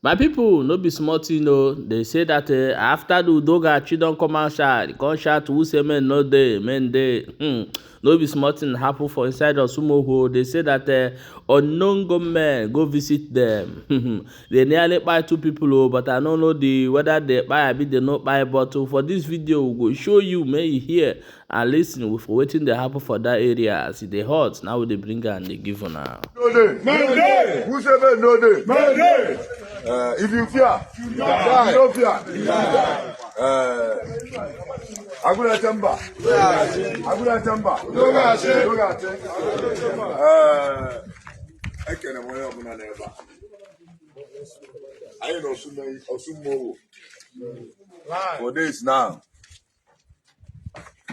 My people, no be small thing o. They say that after the Udogachi don come outside, come shout who say men no dey, men dey. No be small thing happen for inside Osumogho. They say that unknown gunmen go visit them. They nearly kpai 2 people o, but I no know whether they kpai abi they no kpai. But for this video, we go show you, may you hear and listen with wetin dey happen for that area as e dey hot. Now we dey bring am dey give una. No dey. No dey. Who say men no dey? No dey. If you fear, you die. You don't fear. You die. Aguna Chamba. Aguna Chamba. Udogachi. Ekene mo yo muna neba. I know Osumogho. For days now.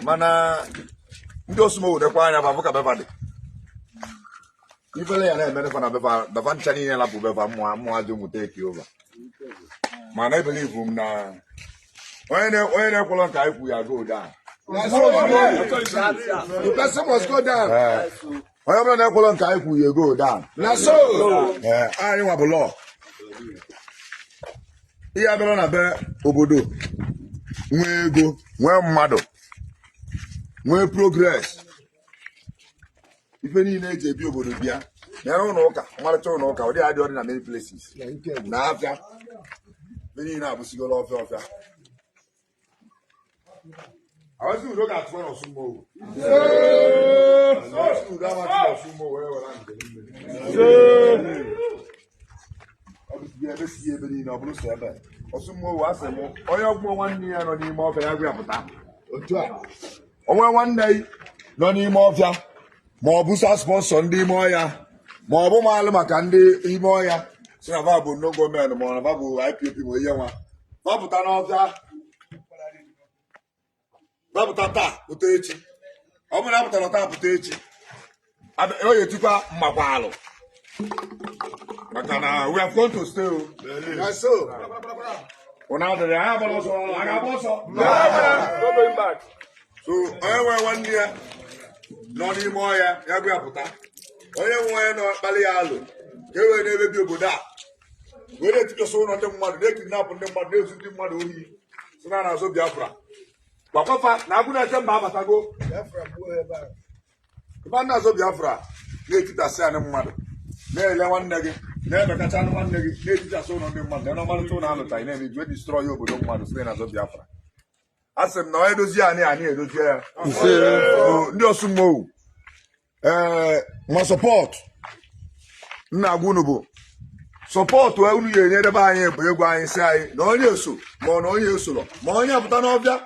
Mana ndị Osumogho dekwa anya bavuka bevade. Ifele ya na emene kwa na beva nchani nye la beva mwa ajo mu take over. Man, I believe him now. When they call on Kaiku, you go down. The person must go down. When they call on Kaiku, you go down. That's so. I want to law. Here, I don't know Obodo. We go, we mado, we progress. If any need to be Obodo, yeah. They don't know. Marathon no. They are doing in many places. Now after. Many na busigo lo fe. I was to look at one of Osumogho. Osumogho asemo. Oyo gbo 1 year no ni mo fe agbe aputa. Otu a. Onwe one day no ni mo fia. Mo busa sponsor ndi mo ya. Mo bu malu maka ndi imo ya. So na babu no go men mo na babu IPP mo yenwa. Babu ta na ofia. Babu tata utechi. Omo na buta no ta utechi. Abi o yetukwa mmakwalo. Makana we have gone to stay. Yes so. Ona de ya ba so, aga bo so. No going back. So I 1 year no ni mo ya gbe aputa. Onye nwe no kpali ya alo. Kewe na ebe bi obodo a. We dey to so no dem mmadụ dey kidnap ndị mmadụ dey ezu ndị mmadụ ohi. So na na so Biafra. Kwakofa na aguna Chamba abatago. Biafra bụ ebe a. Ifa na so Biafra na-etita si anị mmadụ. Na-ele nwanne gị, na-emekacha nwanne gị, na-etita so no ndị mmadụ. Na ọmalụ so na alụta ina eme we destroy obodo mmadụ site na so Biafra. Asị m na edozi anyị edozi ya. Ndị Osumogho ma support nna agwunu bụ support we unu yenye debe anyị bụ egwu anyị si anyị na onye eso ma na onye esoro ma onye apụta n'ọbịa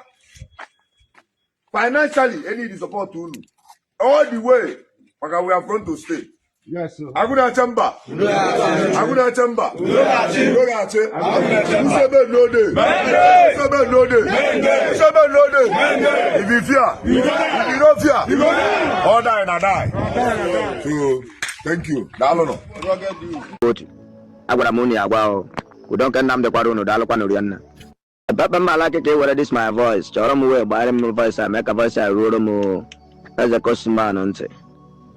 financially any the support unu all the way maka we are going to stay. Yes sir. Aguna Chamba. Aguna Chamba. Udogachi. Usebe no dey. Usebe no dey. Usebe no dey. If you fear, if you don't fear, all die na die. So thank you. Dalono. Agwara m unu agwa o. Udo nke nna m dekwara unu daalụkwa n'ori nna. Ebe m alaka ka were this my voice. Chọrọ m wee gbara m voice a mee ka voice a ruoro m eze Kosman ntị.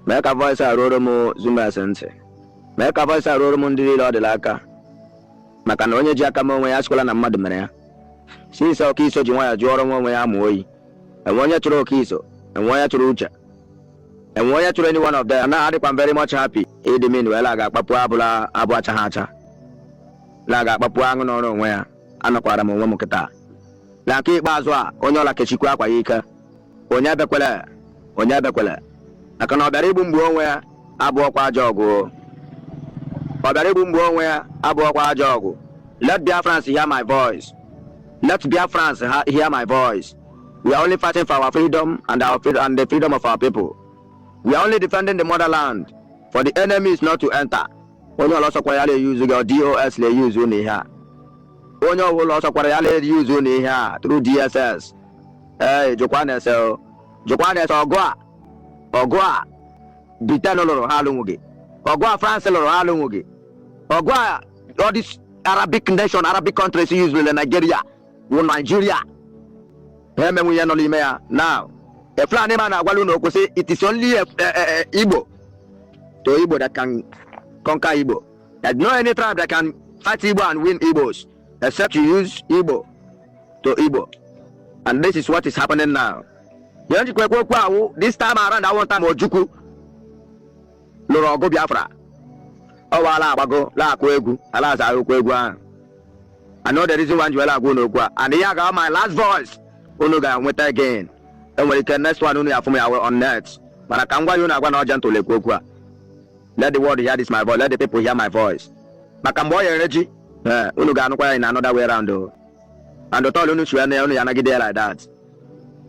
Mee ka voice a ruoro m Zumas ntị. Mee ka voice a ruoro m ndị niile ọ dịla aka. Maka na onye ji aka m onwe ya asịkwala na mmadụ mere ya. Si ise ọka iso ji nwa ya jụọrọ nwa onwe ya amụ oyi. Enwe onye chụrụ oke iso, enwe onye chụrụ uche. Enwe onye chụrụ any one of them. Na adịkwa very much happy. Ịdị min wee la ga-akpapụ abụla abụ acha ha acha. La ga-akpapụ aṅụ n'ọrụ onwe ya. Anọkwara m onwe m kịta. Na nke ikpeazụ a onye ọla kechikwa akwa ya ike. Onye bekwele. Maka na ọ bịara igbu mgbu onwe ya abụọkwa ajọ ọgụ. Ọ bịara igbu mgbu onwe ya abụọkwa ajọ ọgụ. Let Biafrans hear my voice. Let Biafrans hear my voice. We are only fighting for our freedom and the freedom of our people. We are only defending the motherland for the enemies not to enter. Onye ọlọsọ kwara ya le use your DOS le use unu ihe a. Onye ọbụla ọsọ kwara ya le use unu ihe a through DSS. Jokwa na-ese ọgụ a Britain lụrụ ha alụnwụ gị. Ọgụ a France lụrụ ha alụnwụ gị. Ọgụ a all these Arabic nation, Arabic countries use in Nigeria, Nigeria. Ha emenwu ihe nọ n'ime ya. Now, a Fulani man agwala unu okwu sị it is only Igbo that can conquer Igbo. There's no any tribe that can fight Igbo and win Igbos, except you use Igbo to Igbo. And this is what is happening now. This time around, I want time Ojuku. Lorogo Biafra. Oh, Ala Bago, La Kwegu, Alaza Kwegu. I know the reason why you are going to go. And here I got my last voice. Unuga went again. And when you can next one, only have me on net. But I can't go you not to Lekogua. Let the world hear this my voice. Let the people hear my voice. But I'm boy energy. Unuga no in another way around though. And the tall Unus only an agide like that.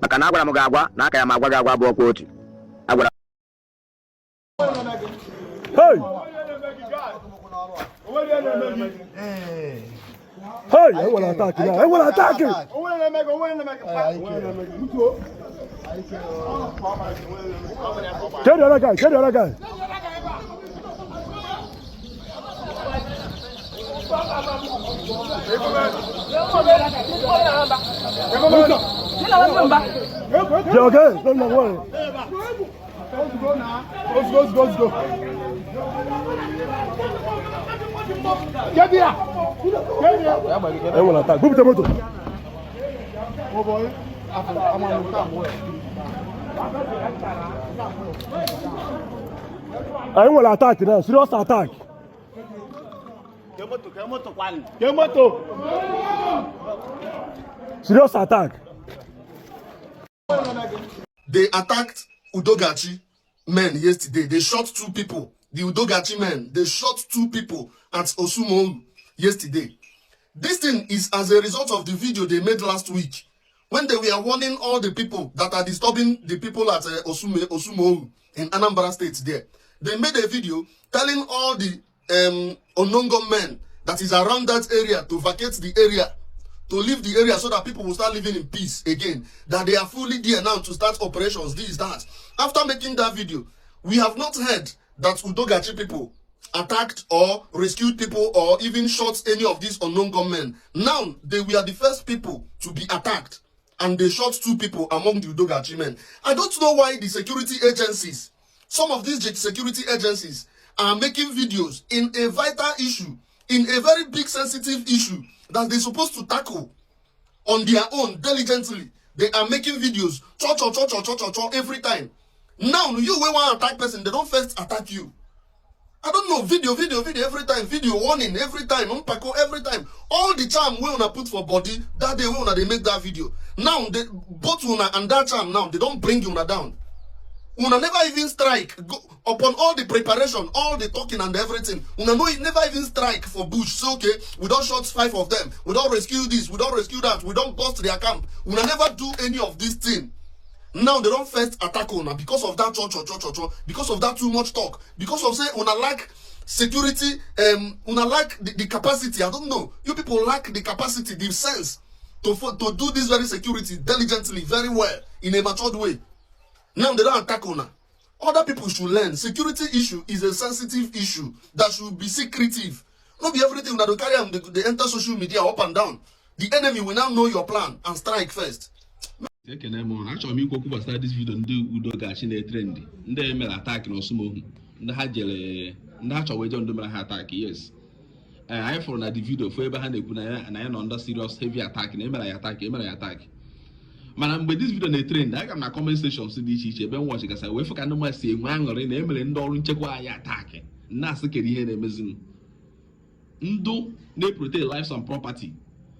I can agwa Mugagwa, Naka Magwagwa Bokoti. I would Hey! Hey! I will attack you now. I will attack you! Kill the other guy! Kill the other guy! You okay? Don't worry. Let's go. Get here! I will attack. Move the motor. Oh boy. I will attack now. Serious attack. Get motor. Serious attack. They attacked Udogachi men yesterday. They shot 2 people. The Udogachi men, they shot 2 people at Osumogho yesterday. This thing is as a result of the video they made last week when they were warning all the people that are disturbing the people at Osumogho in Anambra State there. They made a video telling all the Onongo men that is around that area to vacate the area, to leave the area so that people will start living in peace again. That they are fully there now to start operations, this, that. After making that video, we have not heard that Udogachi people attacked or rescued people or even shot any of these unknown gunmen. Now, they were the first people to be attacked. And they shot 2 people among the Udogachi men. I don't know why the security agencies, some of these security agencies, are making videos in a vital issue, in a very big sensitive issue that they're supposed to tackle on their own diligently. They are making videos every time. Now you when one attack person, they don't first attack you. I don't know, video every time, video warning every time, unpacko every time. All the charm we wanna put for body, that day we wanna they make that video. Now they both una and that charm now they don't bring you down. Una never even strike upon all the preparation, all the talking and everything. Una no never even strike for bush. So okay, we don't shot 5 of them. We don't rescue this. We don't rescue that. We don't bust their camp. Una never do any of this thing. Now they don't first attack una because of that because of that too much talk, because of say una lack security, una lack the capacity. I don't know. You people lack the capacity, the sense to do this very security diligently, very well, in a matured way. Now they don't attack una. Other people should learn. Security issue is a sensitive issue that should be secretive. Not be everything that they carry on they enter social media up and down. The enemy will now know your plan and strike first. Ekene m achọrọ m ikwu okwu gbasara dis video ndị Udogachi na-etrend ndị mere attack na Osumogho ndị ha jere ndị ha chọrọ eje ndị mere ha attack. Yes, anyị fụrụ na the video fụ ebe ha na-ekwu na ya nọ under serious heavy attack na emere ya attack. Mana mgbe dis video na-etrend, aga m na comment sections dị iche iche ebe m watch gasa wee fụ ka ndị mmadụ si enwe aṅụrị na emere ndị ọrụ nchekwa anyị attack na-asị kedu ihe na-emezi ndụ na-protect lives and property.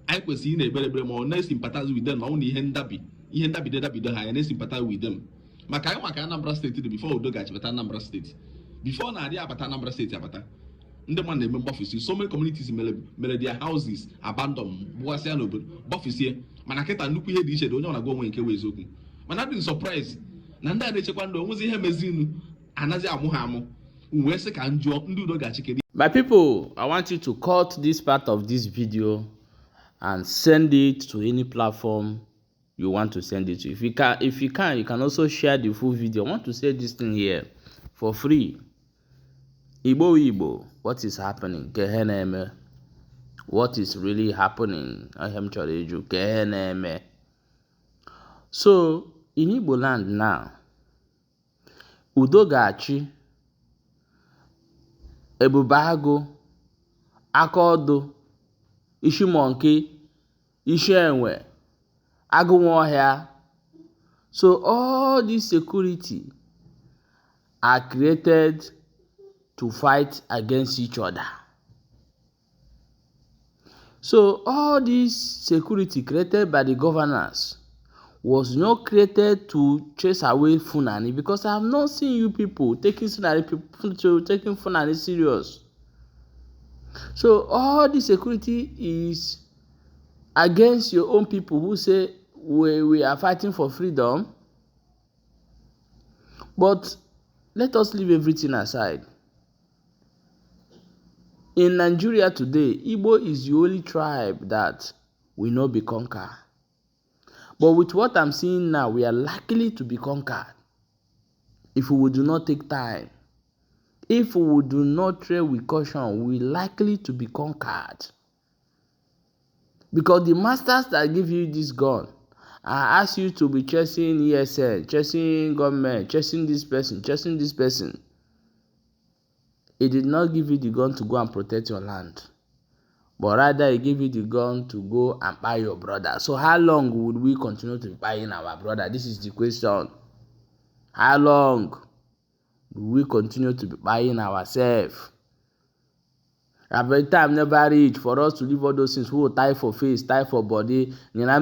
Anyị kwesịrị na-ekpere ma ọ na-sympathize with them ma ọ na ihe ndabido ha ya na-sympathize with them. Maka anyị maka Anambra State dị before Udogachi bata Anambra State, before na-adị abata Anambra State abata, ndị mmadụ na-eme mgbafusi. So many communities mere their houses abandon, bụgasịa n'obodo gbafusie. Mana kịta nnukwu ihe dị iche dị onye ọ na-agwa onwe nke wee eziokwu. Mana adị surprise na ndị a na-echekwa ndụ onwezi ihe mezinu anaghị amụ ha amụ wee sị ka njụọ ndị Udogachi kedu. My people, I want you to cut this part of this video and send it to any platform you want to send it to. If you can, you can also share the full video. I want to say this thing here for free. Igbo, what is happening? Keheneme. What is really happening? Ahem Choreju. Keheneme. So, in Igbo land now, Udogachi, Ebubago, Akodo, Ishi monkey, Ishi enwe, Agụnwa. So all this security are created to fight against each other. So all this security created by the governors was not created to chase away Fulani, because I have not seen you people taking Fulani serious. So all the security is against your own people who say we are fighting for freedom. But let us leave everything aside. In Nigeria today, Igbo is the only tribe that will not be conquered. But with what I'm seeing now, we are likely to be conquered if we do not take time. If we do not tread with caution, we are likely to be conquered. Because the masters that give you this gun ask you to be chasing ESN, chasing government, chasing this person, chasing this person. It did not give you the gun to go and protect your land, but rather it gave you the gun to go and buy your brother. So how long would we continue to be buying our brother? This is the question. How long will we continue to be buying ourselves? At the time never reach for us to leave all those things. We will tie for face, tie for body, all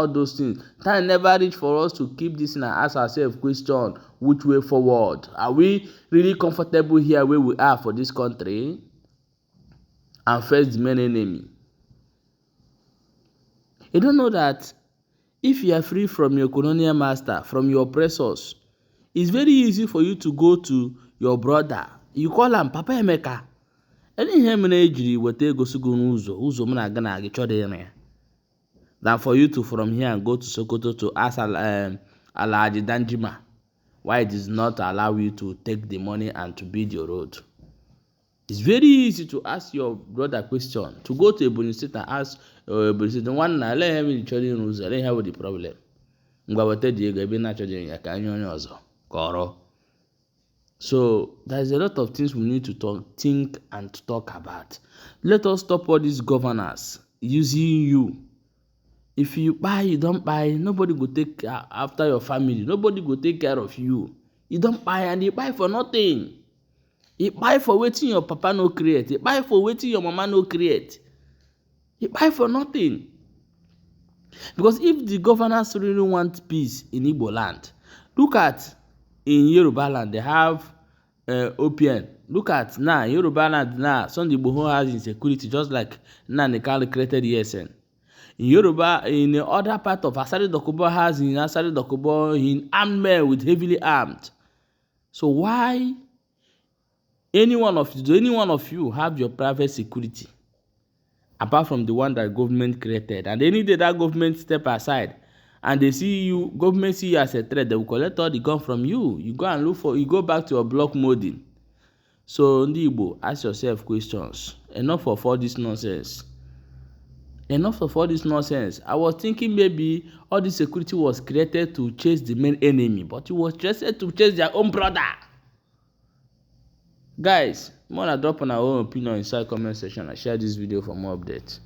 those things. Time never reach for us to keep this and ask ourselves question: which way forward? Are we really comfortable here where we are for this country? And face the main enemy. You don't know that if you are free from your colonial master, from your oppressors, it's very easy for you to go to your brother. You call him Papa Emeka. Any him na ejiri wete ego sugo n'ụzọ m na-aga na gị chọrọ ire. Than for you to from here and go to Sokoto to ask Alhaji Danjima why it does not allow you to take the money and to build your road. It's very easy to ask your brother question. To go to Ebonyi State and ask Ebonyi State, one na let him chọrọ ire ụzọ, let him have the problem. Ngwa wete dị ego ebe na chọrọ ya ka onye ọzọ kọrọ. So there's a lot of things we need to think and to talk about. Let us stop all these governors using you. If you buy, you don't buy, nobody go take after your family. Nobody go take care of you. You don't buy, and you buy for nothing. You buy for waiting your papa no create. You buy for waiting your mama no create. You buy for nothing. Because if the governors really want peace in Igbo land, look at in Yoruba land, they have OPN. Look at now, Yoruba land now, Sunday Igboho has insecurity, just like Nanikali created ESN. In Yoruba, in the other part of Asari Dokubo has in Asari Dokubo, in armed men with heavily armed. So why any one of you have your private security, apart from the one that government created? And any day that government step aside, and they see you, government see you as a threat, they will collect all the gun from you. You go and you go back to your block modding. So, Ndi Igbo, ask yourself questions. Enough of all this nonsense. Enough of all this nonsense. I was thinking maybe all this security was created to chase the main enemy, but it was created to chase their own brother. Guys, more than drop on our own opinion inside comment section and share this video for more updates.